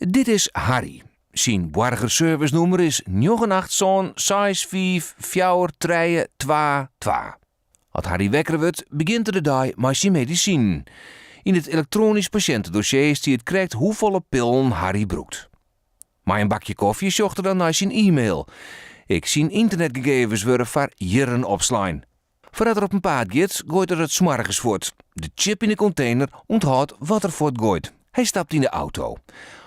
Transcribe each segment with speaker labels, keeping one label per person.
Speaker 1: Dit is Harry. Syn boargerservicenûmer is njoggen acht sân seis fiif fjouwer trije twa twa. As Harry wekker wurdt, begjint er de dei mei syn medisinen. Yn it elektroanysk pasjintedossier stiet krekt hoefolle pillen Harry brûkt. Mei in bakje kofje sjocht er dan nei syn e-mail. Ek syn ynternetgegevens wurde foar jierren opslein. Foardat er op 'en paad giet, goait er it smoargens fuort. De chip yn de kontener ûnthâldt wat er fuortgoait. Hy stapt yn de auto.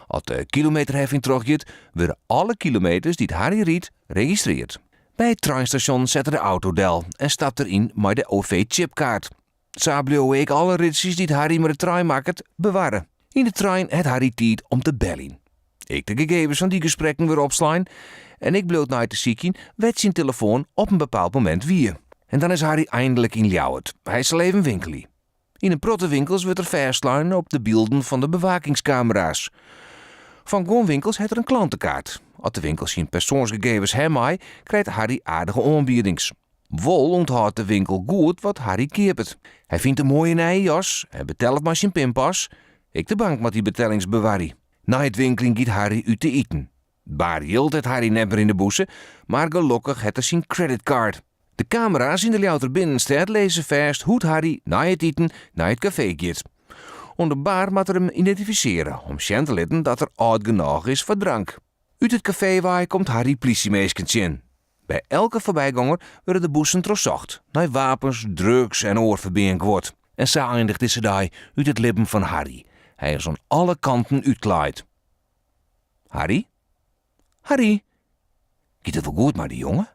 Speaker 1: As de kilometerheffing trochgiet, wurde alle kilometers dy't Harry rydt registreard. By it treinstasjon set er de auto del en stapt er yn mei de OV-chipkaart. Sa bliuwe ek alle ritsjes dy't Harry mei de trein makket bewarre. Yn de trein hat Harry tiid om te beljen. Ek de gegevens fan dy gesprekken wurde opslein en ek bliuwt nei te sykjen wêr't syn telefoan op in bepaald momint wie. En dan is Harry eindelik yn Ljouwert. Hy sil even winkelje. Yn in protte winkels wurdt er fêstlein op de bylden fan de bewakingskamera's. Fan guon winkels hat er in klantekaart. As de winkel syn persoansgegevens ha mei, krijt Harry aardige oanbiedings. Wol ûnthâldt de winkel goed wat Harry keapet. Hy fynt in moaie nije jas en betellet mei syn pinpas. Ek de bank moat dy betellings bewarje. Nei it winkeljen giet Harry út te iten. Bar jild hat Harry net mear yn de bûse, mar gelokkich hat er syn creditcard. De kamera's yn de Ljouwerter binnenstêd lizze fêst hoe't Harry nei it iten nei it kafee giet. Oan de bar moat er him identifisearje om sjen te litten dat er âld genôch is foar drank. Ut it kafee wei komt Harry plysjeminsken tsjin. By elke foarbygonger wurde de bûsen trochsocht nei wapens, drugs en oar ferbean guod. En sa eindiget dizze dei út it libben fan Harry. Hy is oan alle kanten útklaaid. Harry? Harry? Giet it wol goed mei de jonge?